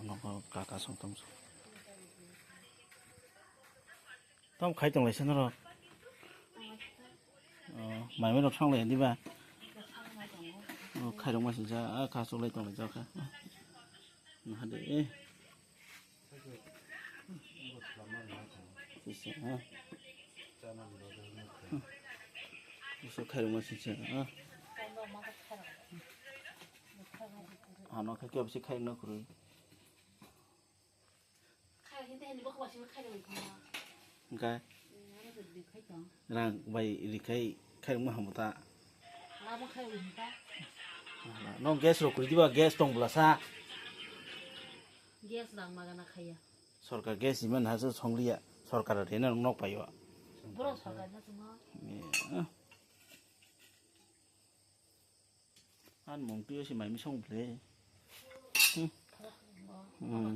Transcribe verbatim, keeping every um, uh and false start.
Nogo kaka song tong. Tam khai tong lai sanaro. Mai mai rok sang lai diba. Khai rok ma sing ja, a ka sok lai tong lai ja kha. Na de. Sisa, ha? Sisa khairokma sisa, ha? Ano khe kebo se khairokna kwrwi. Hwnkhe rang bai rikhai khairokma hambo ta. Nong gas rok kwrwi diba, gas tong bwlasa. Gas rang magana khaiya. Sorkar gas iman ha se songliya. Sorkar rena nok payo. Bro sorkar na tuma. An mong tuyo si mai misong ble. Hmm.